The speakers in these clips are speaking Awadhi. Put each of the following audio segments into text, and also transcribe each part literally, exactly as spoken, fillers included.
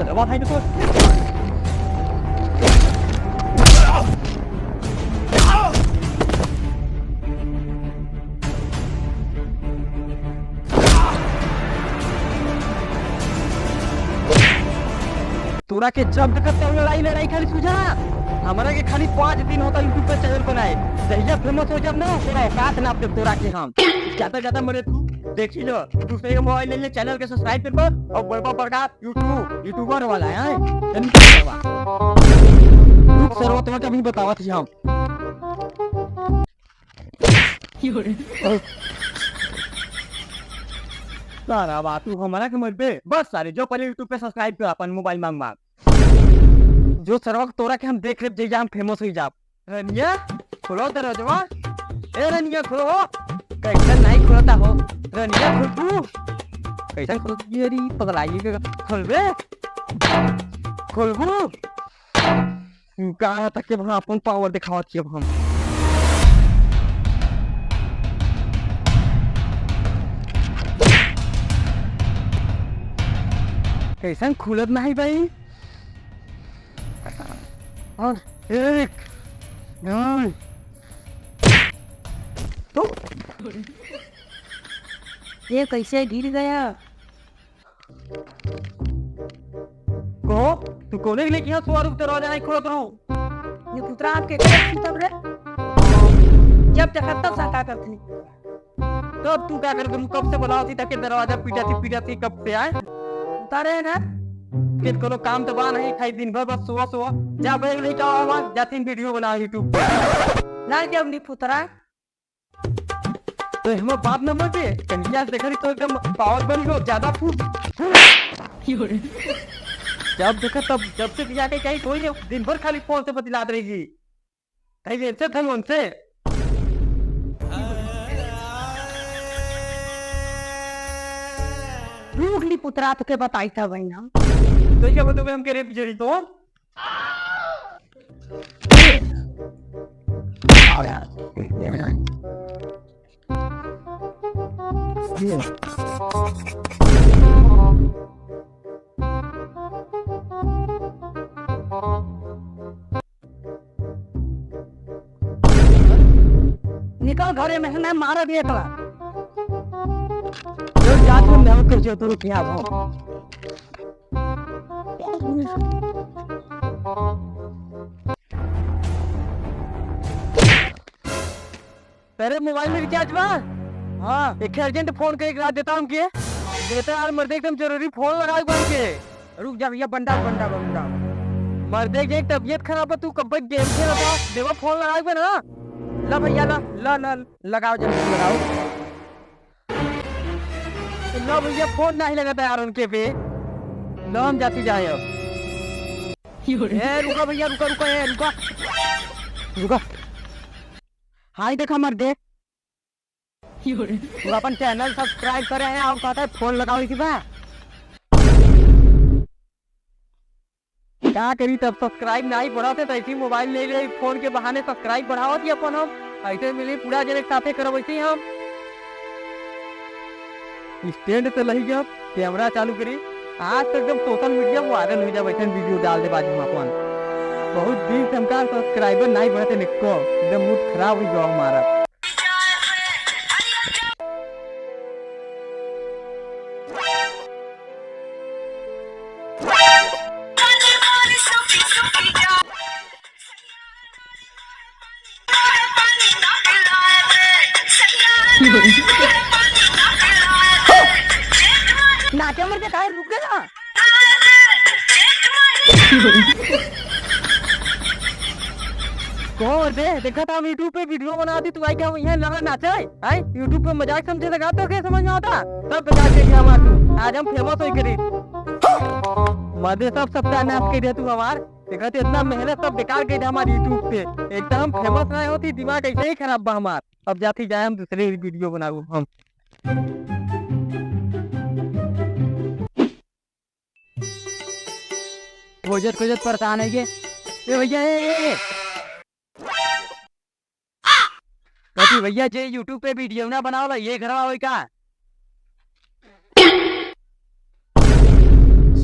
दबा भाई, देखो। तोरा के जब देखत तब लड़ाई, लड़ाई खाली सूझा। हमरा के खाली पाँच दिन होता YouTube पे channel बनाए। जहिया famous हो जाब ना, तोरा औकात नाप देब तोरा के हम। ज्यादा, ज्यादा मरे तू, देखी लो, दूसरे के mobile ले ले, channel के subscribe करबो और बड़का, बड़का YouTube, YouTuber वाला है, हैं? तनी करवा। रुक सरवा, तोरा के अभी बतावत ही हम। सारा बात तू हमरा के मरबे। बस सारे, जो पहले YouTube पे subscribe कर, अपन mobile मांग मांग। जो सरवा तोरा के हम देख लेब, जइया हम famous हो जाब। रनिया, खोलो दरवाजवा। ए रनिया, खोलो। कैसन नहीं खोलता हो? रनिया, खोल तू। कैसन खोल तू? ये री पगलाई के खोलबे? खोलबू? कहाँ तक के हम अपन power दिखावत छी अब हम। कैसन खुलत नहीं भाई? और एक, दो, तो ये कैसे गिर गया? कहो, तू कौने के लेके यहाँ सुआ रूप दरवाजा नहीं खोलत रहो? ये पुतरा आपके करे तब रे? जब देखा तब सता करती। तब तू का करत रहू? कब से बोलावत ही तके दरवाजा पीटत ही, पीटत ही कब से आए? उतारे है ना? फिर कोनो काम तो बा नहीं, खाई दिन भर बस सोवा, सोवा। जा बैग लेके आओ, आवा, जाती video बना YouTube पे। ना जब नहीं पुतरा। तो हमें बात न मचे, कन्हैया से देखा रही तो एकदम power बन गयो, ज्यादा फूट। जब देखा तब, जब से बिया के कहीं कोई नहीं, दिन भर खाली phone से बतिलात रहेगी। कहीं इनसे था उनसे। रुक ली पुतरा, तो के बताई था वही ना। तो क्या बोलते हुए हम कह रहे बिजली तो? निकल घरे में से, नहीं मारब एक बार। जो जात में मैं कर जो तो रुपया हो। तेरे mobile में recharge बा? हाँ। एक urgent phone करे के देता हमके। देता यार मर्दे, एकदम जरूरी phone लगावे के बा हमके। रुक जा भैया, बंडा, बंडा, बंडा। मर्दे के तबियत खराब बा, तू कब game खेलत बा? देवा phone लगावे के बा ना। ला भैया, ला, ला, ला, लगाओ जल्दी लगाओ। ला भैया, phone नहीं लगता यार उनके पे। ला हम जाती जाए अब। ए, रुका भैया, रुका, रुका, ए, रुका। रुका। हाय देखा मर्दे। तू अपन channel subscribe करे हैं और कहता है phone लगावे के बा। का करी तब, subscribe नहीं बढ़ाते तो ऐसे ही mobile ले ले, phone के बहाने subscribe बढ़ावत ही अपन हम। ऐसे मिली पूरा जने के साथे करब ऐसे ही हम। Stand तो लही गया, camera चालू करी। आज तो एकदम social media viral हो जाए, वैसे video डाल दे बाजू में अपन। बहुत दिन से हमका subscriber नहीं बढ़ते निको, एकदम mood खराब हो गया हमारा। नाचे मर के काहे रुक गया? कौन रे? देखा था हम YouTube पे video बनाती, तू आई क्या यहाँ लगा नाचे? आई YouTube पे मजाक समझे लगा तो क्या समझ में आता? सब बेकार के दिया हमार तू। आज हम famous होई करी। मर्दे सब सत्यानाश कर दिया तू हमार। देखा तो इतना मेहनत सब बेकार कर दिया हमार YouTube पे। एकदम famous नहीं होती, दिमाग ऐसे ही खराब बा हमार। अब जाती जाए हम दूसरे video बनाऊ हम। खोजत खोजत परेशान है ये। ए भैया, ए, ए, ए। कथी भैया, जे YouTube पे video ना बनावला, ये घरवा होई का?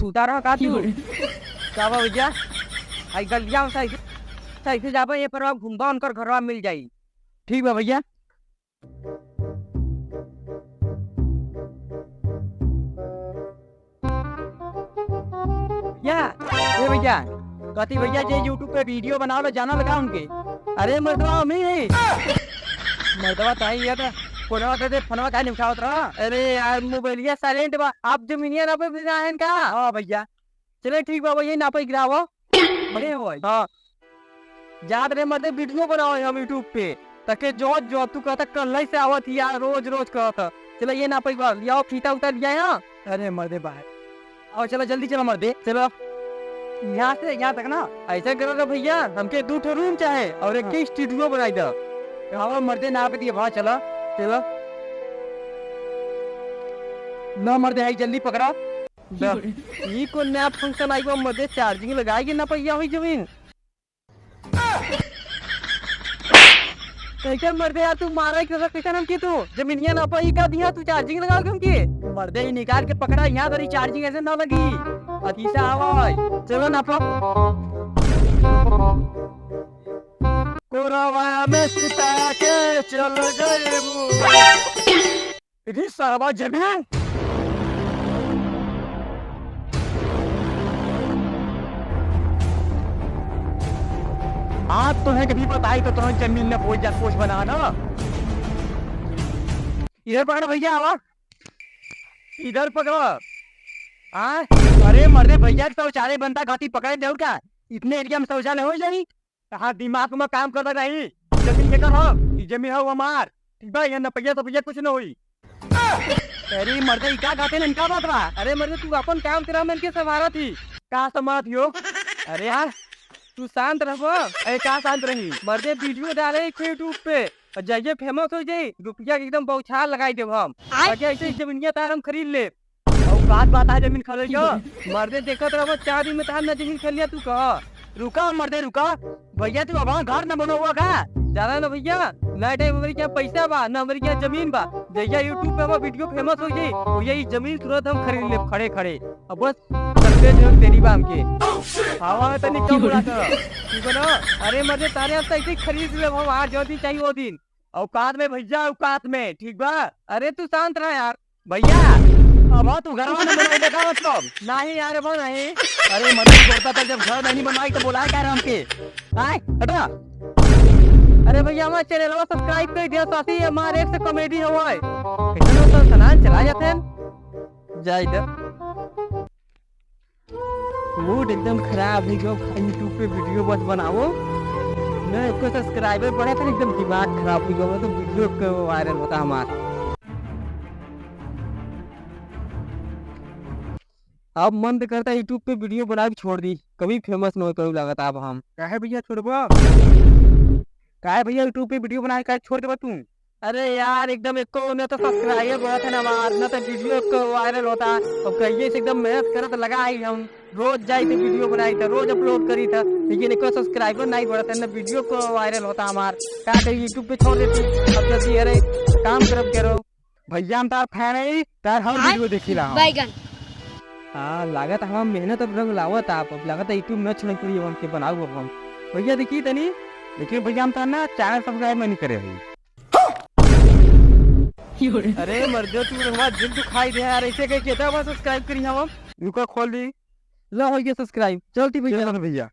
सूता रहा का तू? का बा भैया? आई गलिया में सही से, सही से जाबे, ये पर घूमबा, उनकर घरवा मिल जाई। ठीक बा भैया। भैया, ए भैया, कथी भैया जे YouTube पे video बनावे ला जाना लगा उनके? अरे मर्दवा, हम ही है। मर्दवा, ताई ये तो फोनवा दे दे, फोनवा काहे नहीं उठावत रहा? अरे यार, मोबाइलिया silent बा। आप जमीनिया ना पे भी ना है का? हाँ भैया। चले ठीक बा, वही नापे गिरावो। बड़े हो भाई। हाँ। जात रहे मर्दे video बनाओ हम YouTube पे। ताके जो, जो तू कहता कल्लई से आवत ही यार, रोज, रोज कहता। चलो ये नापे एक बार, लियाओ फीता उता लिया यहाँ। अरे मर्दे बाहर। आओ चलो जल्दी चलो मर्दे, चलो। यहाँ से यहाँ तक ना। ऐसा करो ना भैया, हमके दू ठो room चाहे और एक हाँ। के studio बनाई दो। आओ मर्दे नाप दिए भाई, चलो, चलो। ना मर्दे आई जल्दी पकड़ा। द-, ई कौन नया function आई बा, मर्दे charging लगाई के ना पहिया होई जमीन। कैसे मर्दे यार तू मारा है, कैसे, कैसे नाम की तू? जमीनिया ना पाई का दिया तू charging लगा के हमके? मर्दे ही निकाल के पकड़ा, यहाँ तेरी charging ऐसे ना लगी। अतीसा आवा है। चलो ना पा। कोरावा में सुता के चल जाएबू। इतनी सारा जमीन। आज तो है कभी बताई तो तुम्हें जमीन में बोई जा कुछ बनाना। इधर पकड़ भैया, आवा। इधर पकड़ो। हाँ? अरे मर्दे भैया, शौचालय बनता, घाटी पकड़े दे का? इतने area में शौचालय हो जाई? तहार दिमाग में काम करता नहीं। जमीन के कर हो? ई जमीन हो हमार। ठीक बा, यहाँ न पैसा तो पैसा कुछ न होई। अरे मर्दे, ई का कहते हैं, इनका बात बा? अरे मर्दे, तू अपन काम करा, मैं इनके संभारा थी। का संभारा थी हो? अरे यार, तू शांत रहबो। अरे का शांत रही? मर्दे, video डाले एक YouTube पे, और जइये famous हो जाई, रुपया के एकदम बौछार लगाई देब हम। आय। ताकि ऐसे ही जमीनिया तार हम खरीद ले। औकात बात है जमीन खरीदे के। मर्दे देखत रहबो, चार दिन में तार ना जमीन खरीद लिया तू कह। रुका मर्दे रुका, भैया तू अब घर न बनो हुआ का? जाना ना भैया, ना टाइम हमारे क्या पैसा बा, ना हमारे क्या जमीन बा। जइया YouTube पे हमार video famous हो जाई, भैया ये जमीन तुरंत हम खरीद ले खड़े खड़े। अब बस करते जो तेरी बाम के। हवा में तनी कम उड़ा कर। ठीक बा ना? अरे मर्दे तारे हम तो ऐसे ही खरीद ले हम आज जो दिन चाहिए वो दिन। औकात में भैया, औकात में, ठीक बा? अरे तू शांत रह यार। भैया, अब तू घरवा में बनाई दे का मतलब? नहीं यार, अब नहीं। अरे मर्दे, छोड़ता था जब घर नहीं बनवाई तो बोलाए क्या राम के? आय, हटा। अरे भैया, हमारे channel को subscribe कर दिया, साथी हमारे एक से comedy हवा है। इतना तो सनान चला जाते हैं। जाए इधर। Mood एकदम खराब हो गयो, YouTube पे video बस बनाओ ना, एको subscriber बढ़े तो एकदम दिमाग खराब हो गयो, तो video को viral होता हमार। अब मन तो करता YouTube पे video बनाए छोड़ दी, कभी famous न हो पाऊ लागत अब हम। काहे भैया छोड़बो? काहे भैया YouTube पे video बनाए काहे छोड़ देबा तू? अरे यार, एकदम एको ने तो subscribe बढ़त है ना हमार, ना तो video को viral होता। अब कहिए से एकदम मेहनत करत लगा आई हम, रोज जाई थे video बनाई थे, रोज upload करी था, लेकिन एको subscriber नहीं बढ़त है, ना video को viral होता हमार। का करी YouTube पे छोड़ देती, अब जल्दी अरे काम करब करो। भैया हम तार fan है, तार हर आय video देखी रहा हूँ। बैगन। हाँ, लागत हमार मेहनत अब रंग लावत आप, अब लागत है YouTube न छोड़े पड़ी हमके बनाऊ अब हम। भैया देखी तनी। लेकिन भैया हम तार ना channel subscribe नहीं करे भाई। अरे मर्दे, तू हमार दिल दुखाई दे यार, ऐसे कह के दबा subscribe करी हम। रुको, खोल दी। लो, हो गया subscribe। चल टी भैया। चल भैया।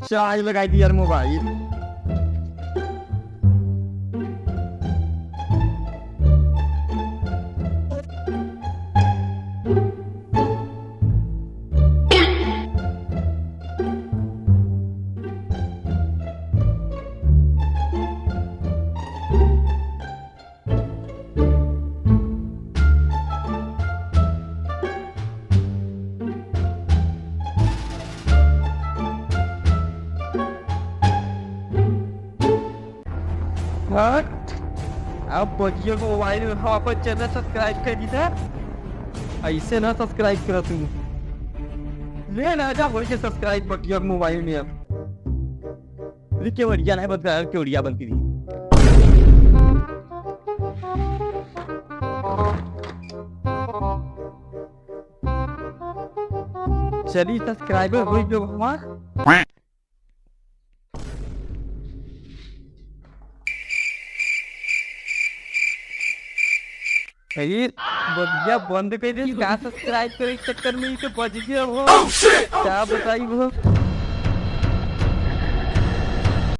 चार्ज लगाई दी यार मोबाइल। हाँ? अब बजिया मोबाइल में हम अपन channel subscribe कर दी था। ऐसे ना subscribe करा तू। ले ना जा, वही के subscribe बटिया mobile में अब। अरे केवड़िया नहीं बंद करा, केवड़िया बंद करी। चली subscriber होई जो हमार। अरे, बगिया बंद कर दे, का subscribe करे के चक्कर में ही तो बज गया हो। का बताई हो?